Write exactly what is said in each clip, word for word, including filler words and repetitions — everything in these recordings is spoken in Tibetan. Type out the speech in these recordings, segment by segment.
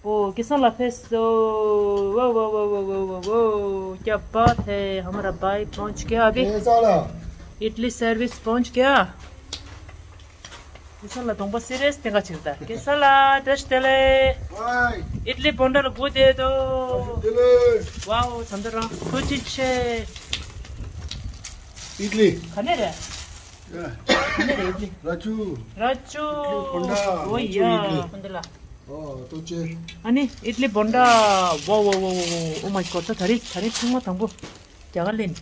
ओ, किसान ला फेसो। वो, वो, वो, वो, वो, वो, वो। क्या बात है, हमारा भाई पहुंच गया अभी। कैसा ला? इडली सर्विस पहुंच गया। किसान ला दोंबा सीरियस तेंगा चिरता। किसान ला, दस तेले। हाय। इडली बोंडा ला गो दे दो। दस तेले। वाओ, संदरा। कुछ छे। इडली। खाने रे? या। खाने रे इडली? राजू। राजू। इडली बोंडा। ओ राजू या, इडली। संदरा। ओ, तो चे। अनि idli bonda. Wow, wow, wow, wow. Oh my God, ད་རེས་ད་རེས་ཐེངས་མ་དང་པོ་རྒྱ་གར་ལེན།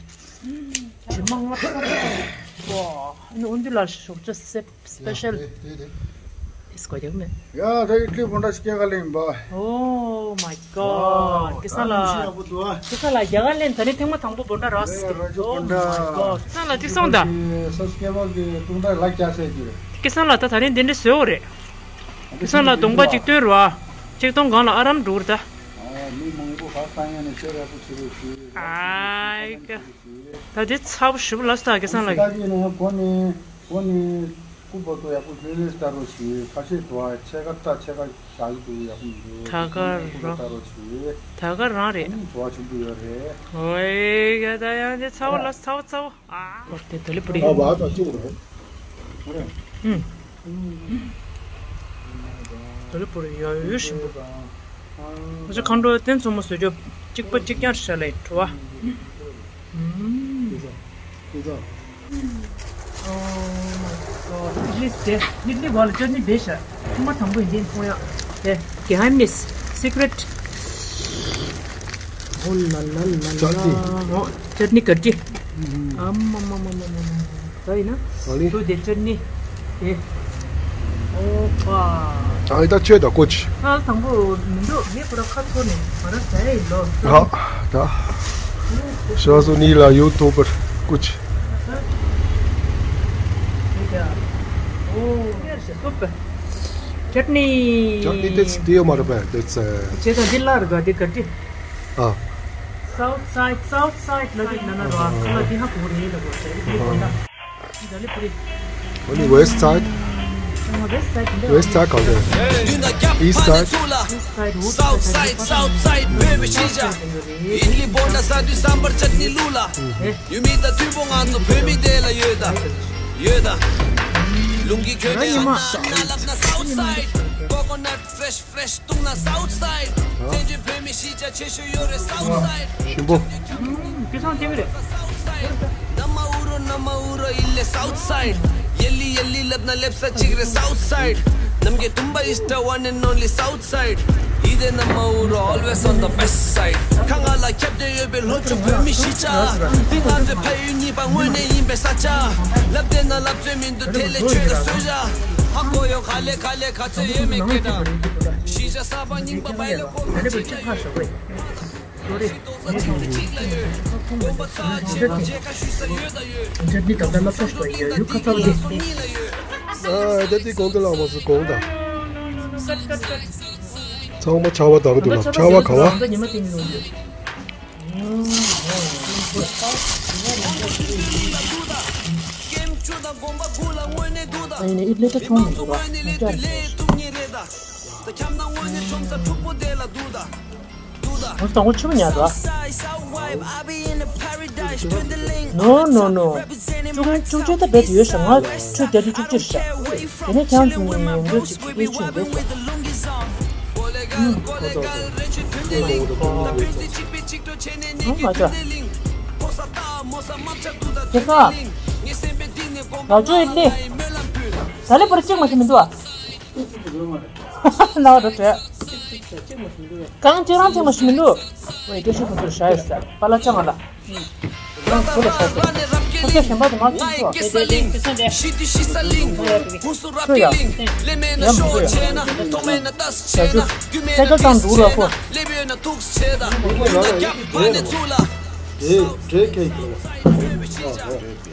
ཇི་མ་ང་ཐོག་ཨ་ནི་ཨོན་དུ་ལ་ཞོགས་ཇ་སེ་སི་པེ་ཤལ། ཡ་དེ་དེ་དེ། ཨིས་གོ་རྒྱག་མེད། ཡ་ད་ཡིག་ལི་བོན་ཌ་སྐྱེ་ག་ལེན་པ། Oh my god. ཀེ་སང་ལ། ཀེ་སང་ལ་རྒྱ་གར་ལེན་ད་ནི་ཐེངས་མ་དང་པོ་བོན་ཌ་རག་སི། Oh my god. ཀེ་སང་ལ་ཅིག་སོང་ད། སོ་སྐྱེ་བ་གི་ཏུང་ད་ལ་ཀྱ་སེ་གི། ཀེ་སང་ལ་ད་ད་རིང་དེ་འདྲ་བཟོས་འོ་རེད། ཀེ་སང་ལ་གདོང་པ་ཅིག་སྟོན་རོ། ཅིག་གདོང་སྒང་ལ་ཨ་རམ་འགྲོ་གི་རེད་ད། ཨ་མི་མང་པོ་ཧ་ཏང་ཡ་ནས་ཆེ་ར་པོ་ཆེ་རེ་ཞུ། ཨའི་ཀ། ད་དེ་ཚ་པོ་ཞིབ་ལ་སྟག་ཀེ་སང་ལ། ད་ཀེ་ནང་གོ་ནས་གོ་ནས་སྐུ་པོ་ཏོ་ཡག་པོ་ལྷོད་ལྷོད་ལྟ་རོགས་ཞུ། ཁ་ཤས་དོ་ཨ་ཆེ་ཁ་ཏ་ཆེ་ཁ་བཞག་གི་འདུག་ཡག་པོ་མི་འདུག་ད་ག་སྐུ་པོ་རང་ལྟ་རོགས་ཞུ། ད་ག་རང་རེད། ཨ་ནི་དོ་ཨ་ཆུང་དུ་ཡོད་རེད། ཨོའི་ཡ་ད་ཡང་དེ་ཚ་པོ་ལ་ཚ་པོ་ཚ་པོ། ཨ། ཨོ་དེ་དོ་ལི་པུ་རི། ཨ་བ་ད་ཅུང་རེད། ཨུམ། དོ་ལི་པུ་རི་ཡ་ཡོད་ཞིམ་པོ། ང་ཚོ་མཁའ་འགྲོ་རྟེན་མཚོ་མོ་བཟོ་རྒྱུ་གཅིག་པ་གཅིག་རྐྱང་ཧྲ་ལེ་བྲོ་བ། ཨུམ། ཨོ་མའི་གོཌ། ཨིཌ་ལི་དེ། ཨིཌ་ལི་བ་ལ་ཅར་ནི་བེ་ཤ། ཐོག་མ་དང་པོ་ཡིན་དེ་མཐོང་ཡ། དེ་གྷི་ཧན་མིས་སི་ཀྲེཊ། ཨོ་ལ་ལ་ལ་ལ། ཅར་ནི། ཨོ་ཅར་ནི་ག་ཏི། ཨམ་མ་མ་མ་མ་མ་མ། ད་ཡིན་ན། ཨ་ནི། དུ་དེ་ཅར་ནི། དེ། ཨོ་པ། ཨ་ད་ཆོས་ད་ཀོ་ཅི། ཨ་དང་པོ་མི་འདུག་ངས་ཁོ་ར་ཁ་ཐོར་ནས་ང་ར་ཟ་ཡ་ཡིན་ལོ། ཨ་ད། ཤ་སོ་ནི་ལ་ཡུ་ཐུབ་པར་ཀོ་ཅི། ཨོ། ཅར་ནི། ཅར་ནི་དེ་དེ་ཡོད་མ་རེད་པས་དེ་ཚེ། ཅེ་ད་འདི་ལ་ར་ག་དེ་ག་ཏི། ཨ། South side, south side ལ་དེ་ན་ན་ར་ཁ་ལ་དེ་ཧ་གོ་རེད་ལ་གོ་ཟེར་དེ་གོ་ན། འདི་ལ་པུ་རི། Only west side? ཨ་west side འདི། West side ག་རེད། East side? East side, west side, south side བོད་མི་ཤི་ཆ། ཡིན་ལི་བོན་ཌ་ཟ་དུས་སམ་བར་ཅར་ནི་བླུགས་ལ། ཡུལ་མི་དང་མཐུན་པོ་ང་ཚོ་བོད་མི་དེ་ལ་ཡོད་ད། ཡོད་ད། ལུང་གི་ཁྱོད་ནས་ཨ་ན་ཨ་ན་ལབ་ན་south side coconut fresh fresh བཏུང་ན་south side བཙན་བྱོལ་བོད་མི་ཤི་ཆ་ཆེ་ཤོས་ཡོད་རེད་south side ཞིམ་པོ། ཀེ་སང་ཐེ་བི་རེད། South side ནམ་མ་ཨུ་རོ་ནམ་མ་ཨུ་རོ་ཡིན་ལེ་south side ཡེ་ལི་ཡེ་ལི་ལབ་ན་ལེབ་ས་གཅིག་རེད་south side ནམ་གྱི་དུམ་པ་is the one and only south side ཡི་དེ་ནམ་མ་ཨུ་རོ་always on the best side ཁ་ང་ལ་ཁྱབ་བརྡལ་ཡོད་པའི་ལྷོ་ཕྱོགས་བོད་མི་ཤི་ཆ་འདི་ང་ཚོའི་ཕ་ཡུལ་གཉིས་པ་དངོས་གནས་ཡིན་པའི་ས་ཆ་ལབ་བསྡད་ན་ལབ་རྩོད་མི་འདུག་དེ་ལས་ཆོས་ཀ་བཟོས་བཞག་ཧ་གོ་ཡོད་ག་ལེ་ག་ལེ་ག་ཚོད་ཡོད་མེད་སྐད་གྲགས། ཤི་ཆ་གསར་པ་རྙིང་པ་བ་ཡོད་ལ་ཀོ་ལ་ཅིག་ལ་ཡོད། ཤི་ཏོག་ས་གཅིག་ལ་གཅིག་ལ་ཡོད། དགོན་པ་རྩ་ཆེན་མཇལ་ཁ་ཞུ་ས་ཡོད་ད་ཡོད། འདི་ད་ལྟ་སློབ་གྲྭ་ཞིག་ཡོད་ཡུལ་ཁ་ཚ་བ་དེ། ཨ་ད་དེ་གོང་དུ་ལ་མ་སུ་གོང་ད། ཚང་མ་ཆར་པ་དང་དུ་ལ་ཆར་པ་ག་བ། ཉི་མ་ཏིང་ཡོང་ཡོད། ཨ་ཡིན་ནའི་ཨིབ་ལེ་ཏ་ཁྲོང་མི་འདུག་ར། ང་ཅག་ལ་ཟེར། ང་ཚོ་དང་པོ་ཆུ་མོ་ཉར་འགྲོ། No, no, no. བཅུ་བཅུ་ཅན་ད་རྦད་དེ་ཡོད་ཤག་ང་ཁྲུས་བརྒྱ་ཆུ་བཅུ་ཅིག་ཤག་དེ་ནས་ཁྱང་ཆུང་ངུ་ཡོང་འདོད་ཅིག་གིས་ཆུང་འདོད་ཤག་ཨུམ། ཨུམ། ང་ཅག་དེ་ཁ། ང་ཅོ་ཡིན་ཏེ། ད་ལེ་པར་གཅིག་མ་ཞིག་མི་འདུག་ཨ། ན་བ་འགྲོ་བྱས། གང་ཅི་རང་ཅི་མ་ཞིག་མི་འདུག་ཝེ་སྐད་ཤུགས་ཁོ་ཚོར་བཞག་ཡོད་ས་པ་ལ་ཅང་ང་ལ། རང་ཚོ་ལ་བཞག་ཡོད་ས། ཁོ་ཚོ་གཞན་པ་དུ་མ་ཚུགས་སོ། ཤོད་ཡ། ཡ་མ་ཤོད་ཡ། ཡ་ཅུ། ས་ཆ་དང་འདུག་ར་ཁོ། དེ་གྲས་ཁེག་གི།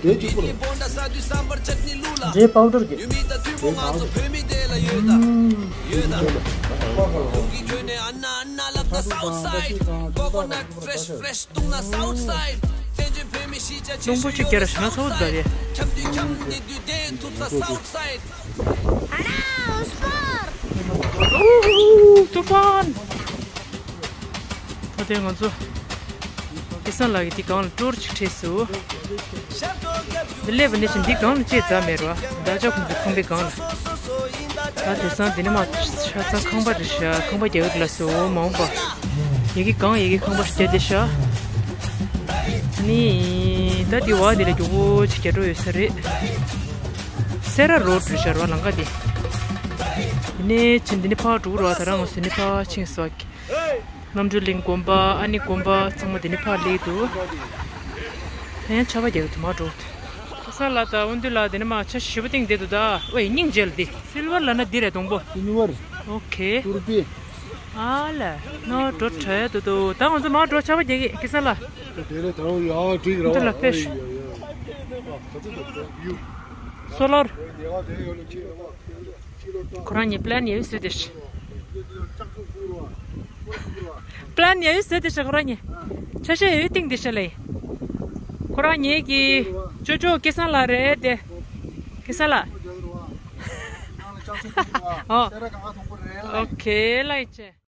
འདྲེ་གཅིག་པོ་རེད། འདྲེ་པའུ་ཌར་གྱི། འདྲེ་པའུ་ཌར། རླུང་བུ་གཅིག་བརྒྱབ་ན་ཤིང་ཚ་བོ་འདར་རེད། ཧྥན། ད་ལྟའི་ང་ཚོ་སྐལ་བཟང་ལགས་ཀྱིས་འདི་སྒང་ལ་ཊུར་ཅིག་ཁྲིད་སོང་། འདི་སླེབས་པ་ནས་བྱས་འདི་སྒང་ལ་ཅི་ཡང་མེད་རེད་བ། ད་ཆ་ཁོང་ཚོའི་ཁང་པའི་སྒང་ལ། ད་དེང་སང་འདི་ནས་མར་ཆ་ཚང་ཁང་པ་རེད་ཤག་ཁང་པ་རྒྱག་གི་ལ་སོ་མ་འོངས་པ། ཡ་གི་གང་ཡ་གི་ཁང་པ་ཞིག་རྒྱག་བསྡད་ཤག་ནི། ད་འདི་བ་འདི་ལ་མགྱོགས་པོ་ཅིག་རྒྱག་འགྲོ་ཡོད་ས་རེད། སེ་ར་རོ་ཌི་རེད་ཤག་ར་བ་ལམ་ཁ་འདི། འདི་ནས་ཕྱིན་འདི་ནས་ཕར་འགྲོ་གི་རེད་བ། ད་རང་ང་ཚོ་འདི་ནས་ཕར་ཕྱིན་སོང་། རྣམ་གྲོལ་གླིང་དགོན་པ་ཨ་ནི་དགོན་པ་ཚང་མ་འདི་ནས་ཕར་སླེབས་འདུག་ད་ཡང་ཆར་པ་རྒྱག་གི་འདུག་མར་འགྲོ་གི་འདུག་སྐལ་བཟང་ལགས་དང་དབང་འདུས་ལགས་འདི་ནས་མར་ཆར་ཞེ་པོ་བཏིང་བསྡད་འདུག་ད་ཝེ་སྙིང་རྗེ་ལ་འདི་སིལ་ཝར་ལབ་ན་འདི་རེད་སྡོང་པོ། སིལ་ཝར། ཨོ་ཁེ། ཏུར་པི། ཨ་ལ། ནོ་འགྲོ་གྲབས་ཡག་འདུག་ད་ང་ཚོ་མར་འགྲོ། ཆར་པ་རྒྱག་གི། སྐལ་བཟང་ལགས། དེ་ལས་ད་རུང་ཡག་འགྲིག་ར་འདི་ལ་ཕེབས། ཨ་ཡ་ཡ་ཡ། ག་ཚོད་འདུག་ཡུ། སོ་ལར། ཁོ་རང་གཉིས་པི་ལན་ཡོད་ཟེར་དེ། པི་ལན་ཡོད་ཟེར་དེ་ཤ་ཁོ་རང་གཉིས། ཆ་ཤས་ཡོད་སྟེང་དེ་ཤ་ལེ། ཁོ་རང་གཉིས་ཀྱི་ཅོ་ཅོ་སྐལ་བཟང་ལགས་རེད་དེ། སྐལ་བཟང་ལགས། ཨོ། ཨོ་ཁེ་ལ་ཡི་ཆེ།